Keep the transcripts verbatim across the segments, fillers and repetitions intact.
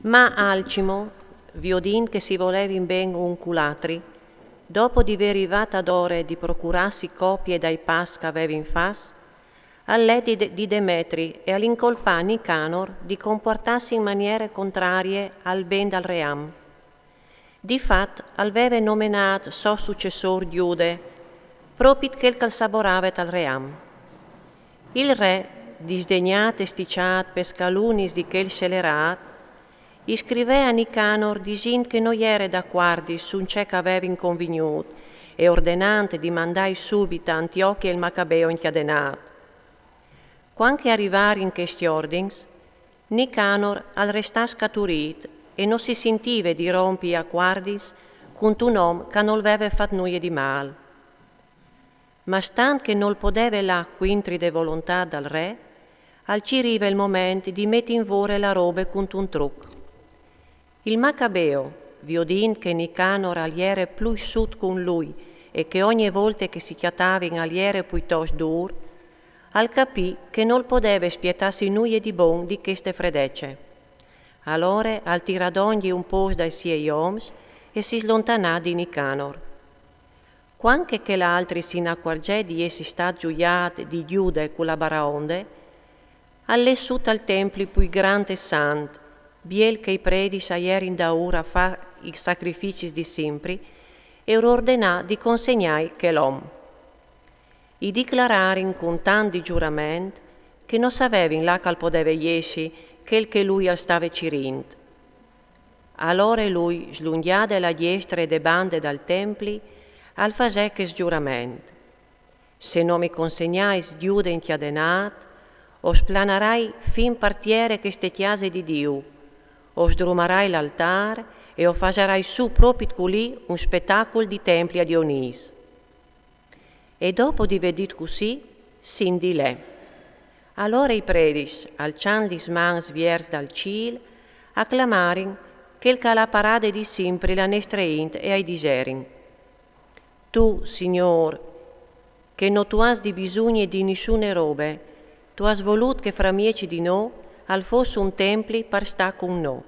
Ma Alcimo, viodint che si volevin ben un cul atri, dopo di vè rivàt adore di procurassi copie dai pas ch'avevin fats, al lè di, di Demetri e al incolpà Nicanor di compuartassi in maniere contrarie al ben dal ream. Di fat al veve nomenàt so sucessôr Giude, propit chel ch'al saborave tal ream. Il re, disdegnàt e sticjàt pes calunis di chel sceleràt, i scrivè a Nicanor disint che no jere d'acuardis sun ce ch'avevin convignût e ordenant di mandài subit a Antiochie il Macabeo incjadenàt. Cuant che a rivarin chescj ordins, Nicanor al restà scaturît e no si sintive di rompi i acuardis cuntun om ch'a nol veve fat nuie di mâl. Ma stant che nol podeve lâ cuintri de volontât dal re, al cirive il moment di meti in vore la robe cuntun truc. Il Macabeo, viodint che Nicanor al jere plui sut cun lui e che ogne volte che si cjatavin al jere pluitost dûr, al capì che nol podeve spietassi nuie di bon di cheste fredece. Alore al tirà dongji un pôs dai siei oms e si slontanà di Nicanor. Cuant che chel altri si inacuarzè di jessi stât zuiât di Giude cu la baraonde, al lè sù tal templi plui grant e sant, biel che i predis a jerin daûr a fâ i sacrificis di simpri, e ur ordenà di consegnài chel om. I diclararin cun tant di zurament che no savevin là ch'al podeve jessi chel che lui al stave cirint. Alore lui, slungjade la diestre de bande dal templi, al fasè chest zurament: Se no mi consegnais Giude incjadenât, o splanarai fin par tiere cheste cjase di Diu, o sdrumarai l'altâr e o fasarai sù propit culì un spetacul di templi a Dionîs. E dopo di vê dit cussì, si 'nd lè. Alore i predis, alçant lis mans viers dal cîl, a clamarin chel ch'al à parade di simpri la nestre int e ai diserin: Tu, Signôr, che no tu âs di bisugne di nissune robe, tu âs volût che framieç di nô al fos un templi par stâ cun nô.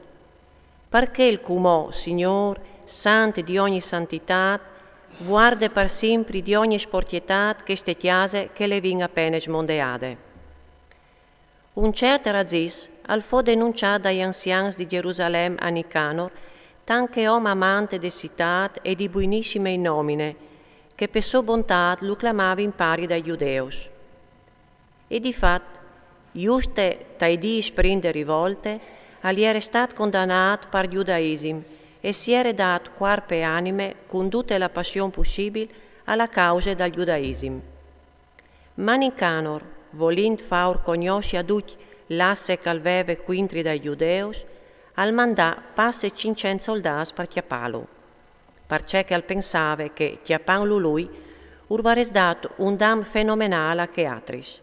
Par chel cumò, Signôr, sant di ogni santitât, vuarde par simpri di ogni sporcjetât cheste cjase che le vin apene smondeade. Un cert Razis al fo denunciât dai anzians di Gjerusalem a Nicanor, tant che om amant de citât e di buinissime nomine, che pe sô bontât lu clamavin pari dai Gjudeus. E di fat, juste tai dîs prin de rivolte, al jere stât condanât par judaîsim e si jere dât cuarp e anime cun dute la passion pussibil a la cause dal judaîsim. Ma Nicanor, volint fâur cognossi a ducj l'asse ch'al veve cuintri dai Gjudeus, al mandà passe cinccent soldâts par cjapâlu, parcè che al pensave che, cjapantlu lui, ur varès dât un dam fenomenâl a chei atris.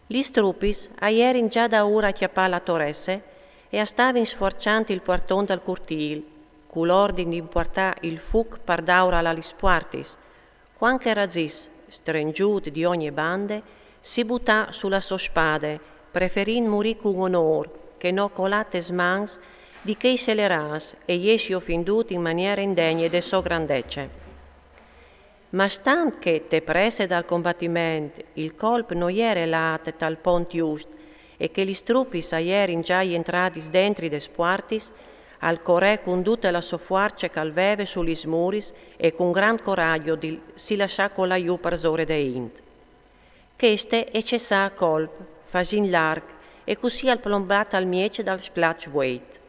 Lis trupis a jerin za daûr a cjapâ la toresse e a stavin sfuarçant il puarton dal curtîl, cul ordin di impuartâ il fuc par daurâ lis puartis, cuant che Razis, strengjût di ogni bande, si butà su la sô spade, preferint murî cun onôr che no colât tes mans di chei scelerâts e jessi ofindût in maniere indegne de sô grandece. Ma stant che te presse dal combatiment il colp no jere lât tal pont just e che lis trupis a jerin za jentradis dentri des puartis, al corè cun dute la sô fuarce ch'al veve su lis muris e cun grant coragjo di si lassà colâ jù parsore de int. Cheste e cessà a colp, fasint l'arc, e cussì al plombà tal mieç dal splaç vueit.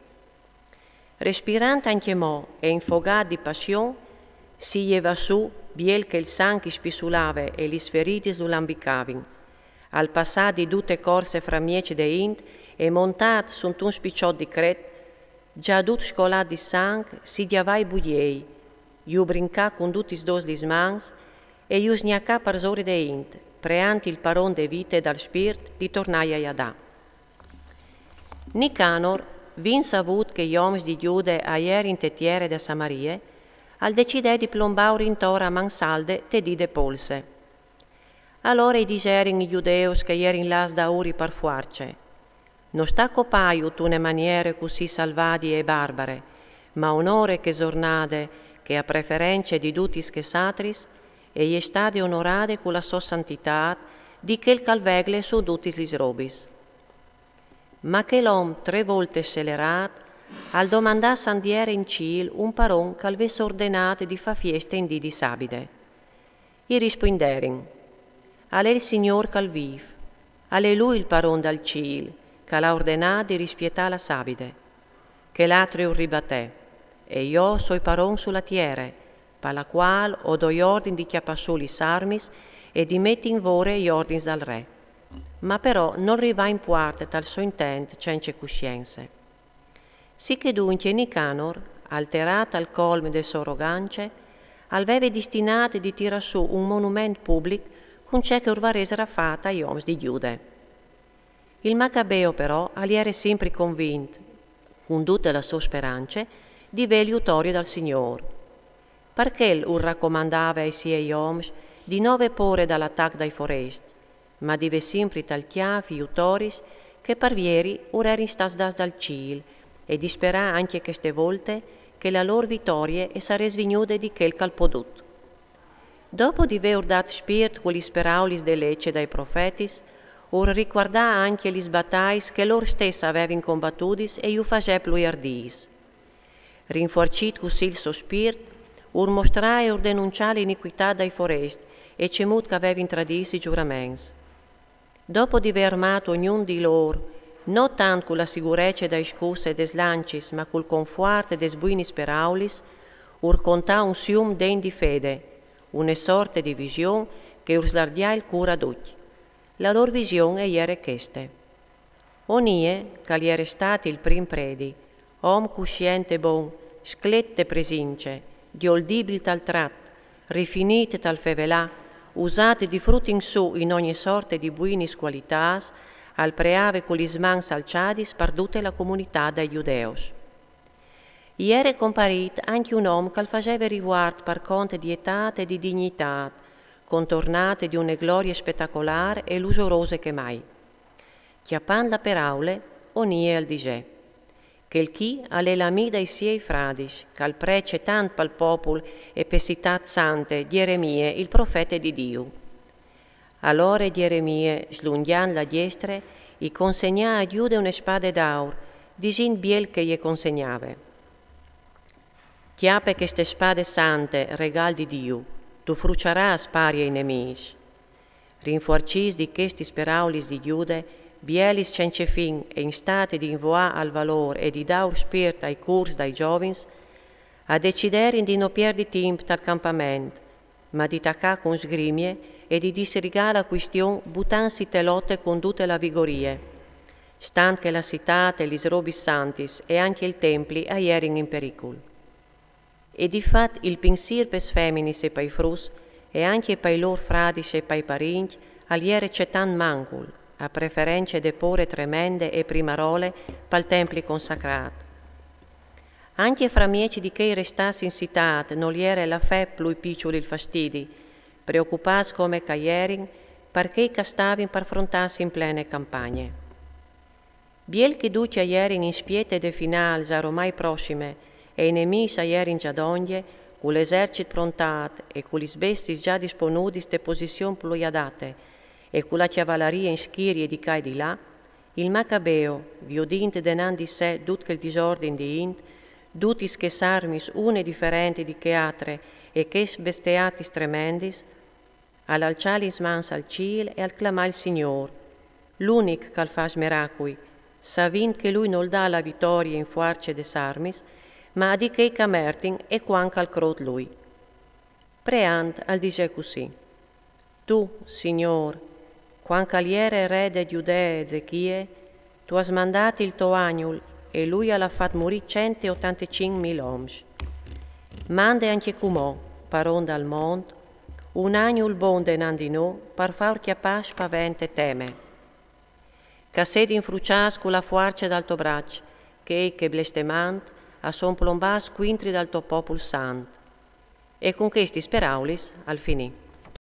Respirant ancjemò e infogât di passion, si jevà sù, biel che il sanc i spissulave e lis feridis lu lambicavin. Al passà di dute corse framieç de int e montât suntun spiçot di cret, za dut scolât di sanc, si gjavà i bugjei, ju brincà cun dutis dôs lis mans e ju sgnacà parsore de int, preant il paron de vite e dal spirt di tornâi a jadâ. Nicanor, vint savût che i oms di Gjude a jerin te tiere de Samarie, al decidè di plombâur intor a man salde te dì de polse. Alore i diserin i Gjudeus che a jerin lâts daûr par fuarce: No sta copaiu tune maniere cussì salvadie e barbare, ma onore che zornade che, a preference di dutis ches atris, e je stade onorade cu la so santitât di chel ch'al vegle su dutis lis robis. Ma chel om, tre voltes scelerât, al domandà s'andiere in cîl un paron ch'al ves ordenât di fâ fieste in dì di sabide. I rispuinderin: Al è il Signôr ch'al vîf, al è lui il paron dal cîl, ch'al à ordenât di rispietâ la sabide. Chel atri ur ribatè: E jo soi paron su la tiere, pa la cuâl o doi ordin di cjapâ sù lis armis e di meti in vore i ordins dal re. Ma però nol rivà in puarte tal so intent cence cuscience. Sì che duncje Nicanor, alterât al colm de sô rogance, al veve distinât di tirâ sù un monument public cun ce che ur varesera fat ai oms di Gjude. Il Macabeo però al jere simpri convint, cun dute la sô sperance, di vê l'jutorie dal Signôr. Par chel ur racomandave ai siei oms di no vê pôre dal atac dai forest, ma di vê simpri tal cjâf i jutoris che par vieri ur erin stâts dâts dal cîl, e di sperâ ancje cheste volte che la lôr vitorie e sarès vignude di chel ch'al po dut. Dopo di vêur dât spirt cu lis peraulis de leç e dai profetis, ur ricuardà ancje lis batais che lôr stes a vevin combatudis e ju fasè plui ardîts. Rinfuarcît cussì il so spirt, ur mostrà e ur denuncià l'inicuitât dai forest e cemût ch'a vevin tradît i juraments. Dopo di vê armât ognun di lôr, no tant cu la sigurece dai scuts e des lancis, ma cul confuart e des buinis peraulis, ur contà un sium degn di fede, une sorte di vision che ur slargjà il cûr a ducj. La lôr vision e jere cheste. Onie, ch'al jere stât il prin predi, om cuscient e bon, sclet te presince, gjoldibil tal trat, rifinît tal fevelâ, usât di frut in sù in ogne sorte di buinis cualitâts, al preave cu lis mans alçadis par dute la comunitât dai Gjudeos. I jere comparît ancje un om ch'al faseve rivuart par cont di etât e di dignitât, contornât di une glorie spetacolâr e lusorose che mai. Cjapant la peraule, Onie al disè: Chel chi al è l'amì dai siei fradis, ch'al prece tant pal popul e pe citât sante Gjeremie, il profete di Diu. Alore Gjeremie, slungjant la diestre, i consegnà a Gjude une spade d'aur, disint biel che je consegnave: Cjape cheste spade sante, regâl di Diu, tu fruçarâs pari ai nemîs. Rinfuarcîts di chestis peraulis di Gjude, bielis cence fin e in stât di invoâ al valôr e di dâur spirt ai cûrs dai zovins, a deciderin di no pierdi timp tal campament, ma di tacâ cun sgrimie e di disrigâ la cuistion butantsi te lote cun dute la vigorie, stant che la citât e lis robis santis e ancje il templi a jerin in pericul. E di fat il pinsîr pes feminis e pai fruts, e ancje pai lôr fradis e pai parincj, al jere cetant mancul, a preference de pôre tremende e primarole pal templi consacrât. Ancje framieç di chei restâts in citât nol jere la fe plui piçul il fastidi, preocupâts come ch'a jerin par chei ch'a stavin par frontâsi in plene campagne. Biel che ducj a jerin in spiete de finâl za romai prossime, e i nemîs a jerin za dongje, cul esercit prontât e cu lis bestiis za disponudis te posizion plui adate, e cu la cjavalarie in schirie di ca e di là, il Macabeo, viodint denant di se dut chel disordin di int, dutis chês armis une diferenti di chê atre e chês besteatis tremendis, al alçà lis mans al cîl e al clamà il Signôr, l'unic ch'al fâs meracui, savint che lui nol dà la vitorie in fuarce des armis, ma a di chei ch'a mertin e cuant ch'al crôt lui. Preant al disè cussì: Tu, Signôr, cuant ch'al jere re de Gjudee Ezechie, tu âs mandât il to agnul e lui al à fat murî cent e otantecinc mil oms. Mande ancje cumò, paron dal mont, un agnul bon denant di nô par fâur cjapâ spavent e teme. Ch'a sedin fruçâts cu la fuarce dal to braç chei che blestemant a son plombâts cuintri dal to popul sant. E cun chestis peraulis al finì.